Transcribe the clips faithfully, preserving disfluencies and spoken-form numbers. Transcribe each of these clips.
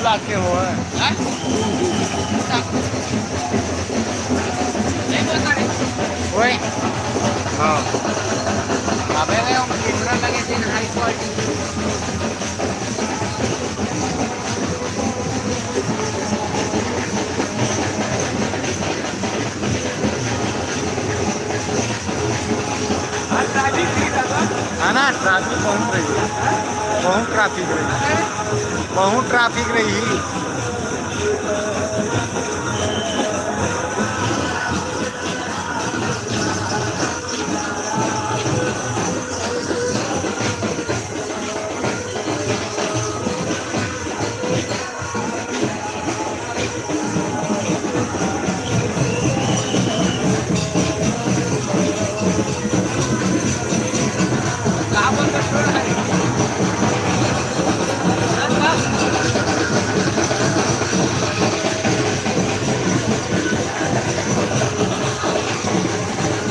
आके हो है। हाँ? ओए। हाँ। अबे रे, हम कैमरा लगे थे, high quality। है ना, ट्रैफिक बहुत रही है, बहुत ट्रैफिक रही, बहुत ट्रैफिक रही।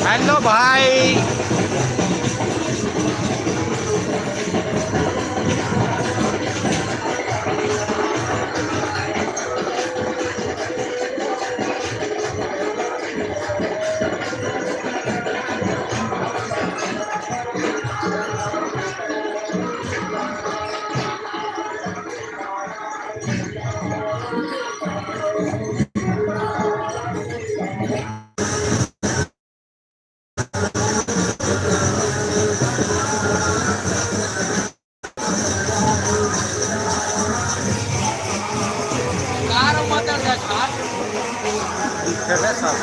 हेलो भाई। दिखत हे सब,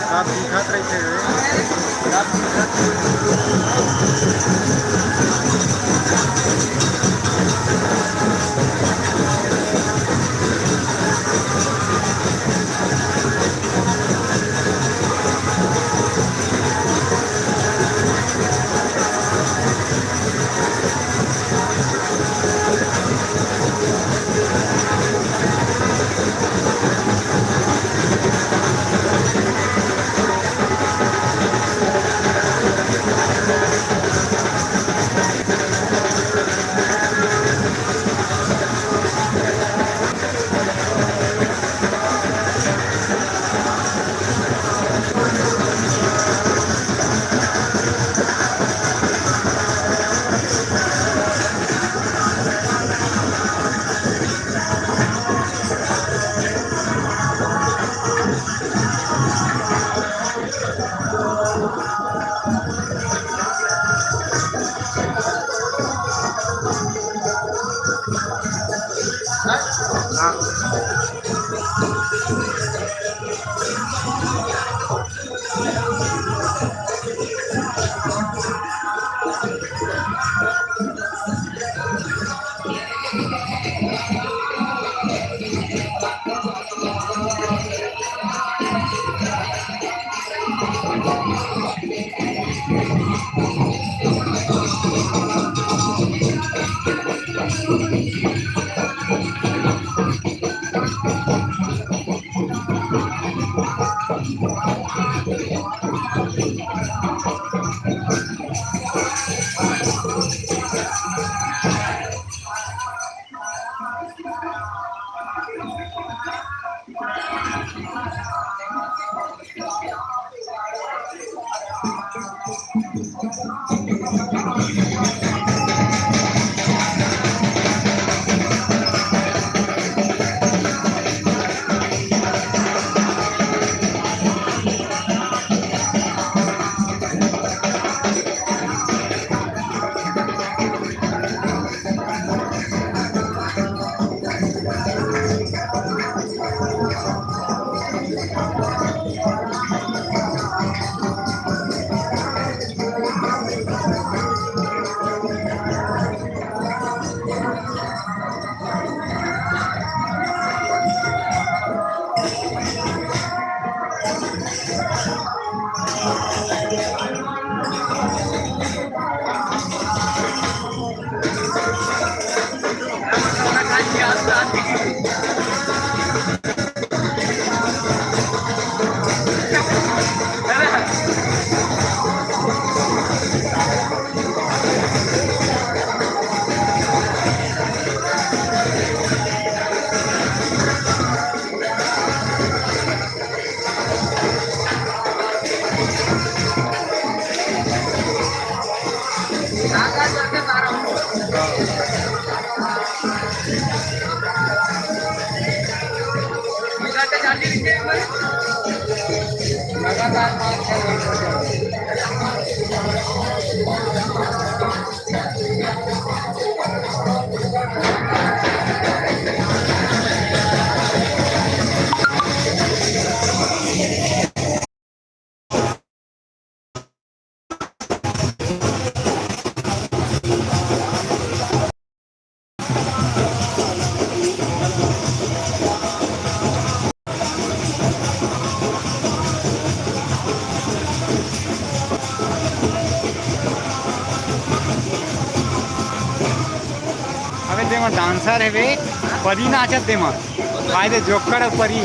सब दिखत रहिथे। अबे, तेमा dancer हे बे, परी नाचत तेमा। भाई दे, जोक्कड़ अउ परी।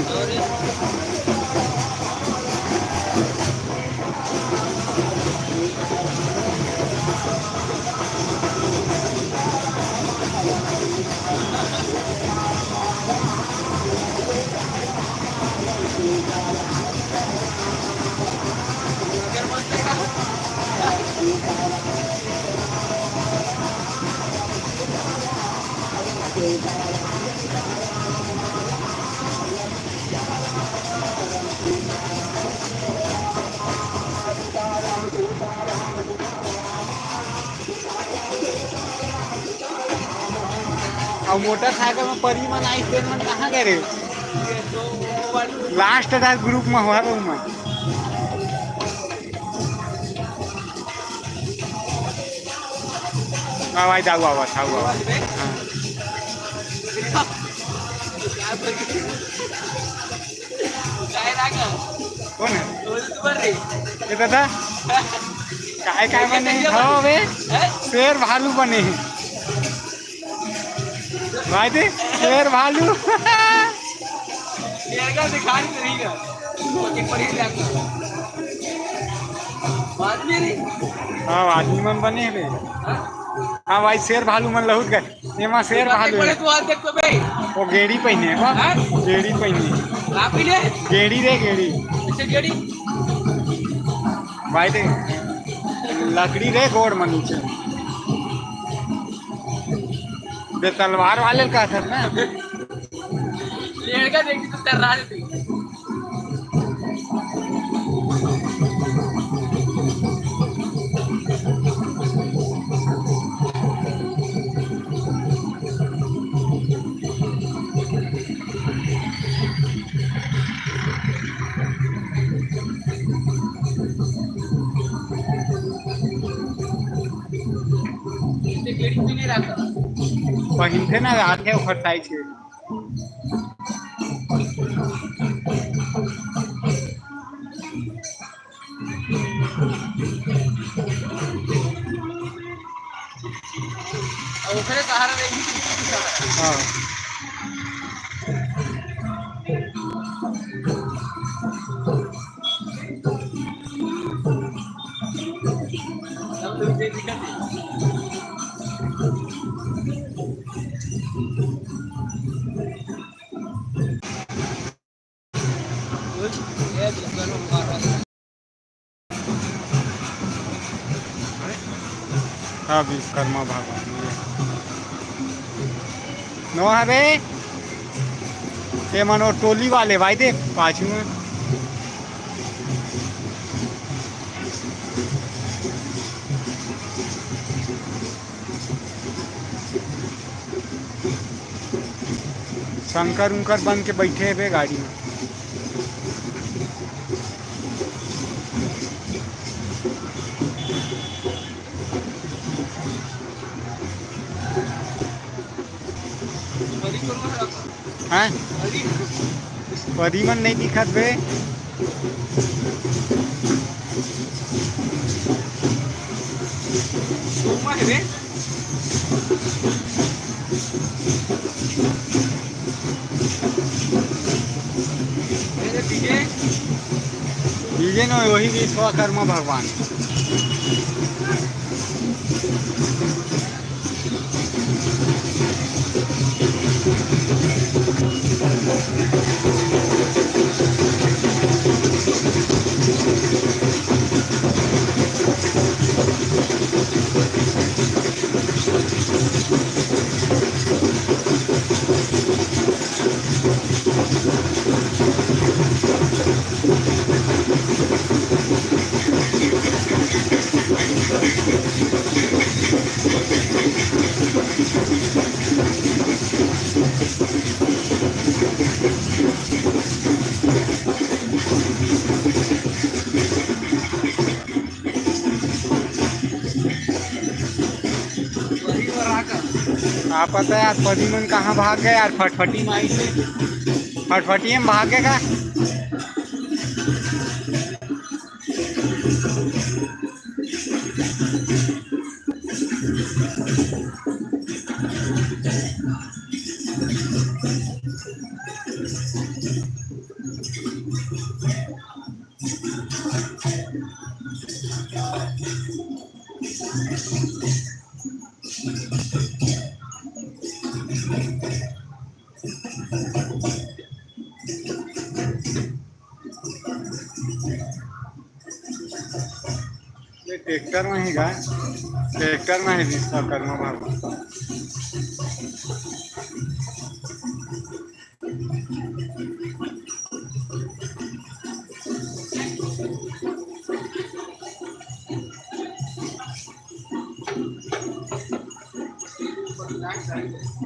अउ मोटरसाइकिल में परी मन आइस, तेन मन कहाँ गए रे? Last दार group में होहा रहू मैं। हाँ भाई, जाऊ आवा, जाऊ आवा। हाँ। कोन हे? ये दादा? काय काय बने? हाँ बे, शेर भालू बने हे। भाई दे, शेर भालू। शेर का दिखाई नहीं रहेगा। वो एक बार ही जाएगा। बाद में नहीं। हाँ, आदमी मन बने हे बे। हाँ? हाँ भाई, शेर भालू मन लहुट गए। एमा शेर भालू हे। बड़े तू आज देख तो बे। वो गेड़ी पहिने हे बा। हाँ? गेड़ी पहिने हे। का पहिने? गेड़ी रे, गेड़ी। अच्छा, गेड़ी। भाई दे, लकड़ी रे गोड़ म नीचे। बे तलवार वाले का था ना? लड़का देख के तो तर्रा जाथे। पहिनथे ना, आथे ओखर size के। अउ ओकरे सहारा ले ही। हाँ। हाँ, विश्वकर्मा भगवान। नवा हवे, ये मनो टोली वाले भाई दे, पाछू में। शंकर उंकर बन के बैठे हे बे गाड़ी में। हैं? परी मन नहीं दिखत बे। डीजे न, वही विश्वकर्मा भगवान। का पता यार, परी मन कहाँ भाग गए यार, फटफटी में आई से। फटफटी में भाग गए का? ये ट्रैक्टर में ही गा, ट्रैक्टर में ही विश्वकर्मा भगवान।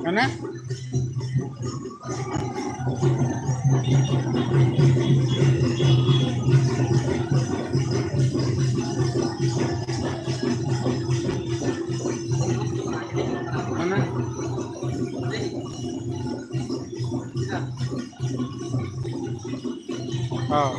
है ना? है ना? हाँ।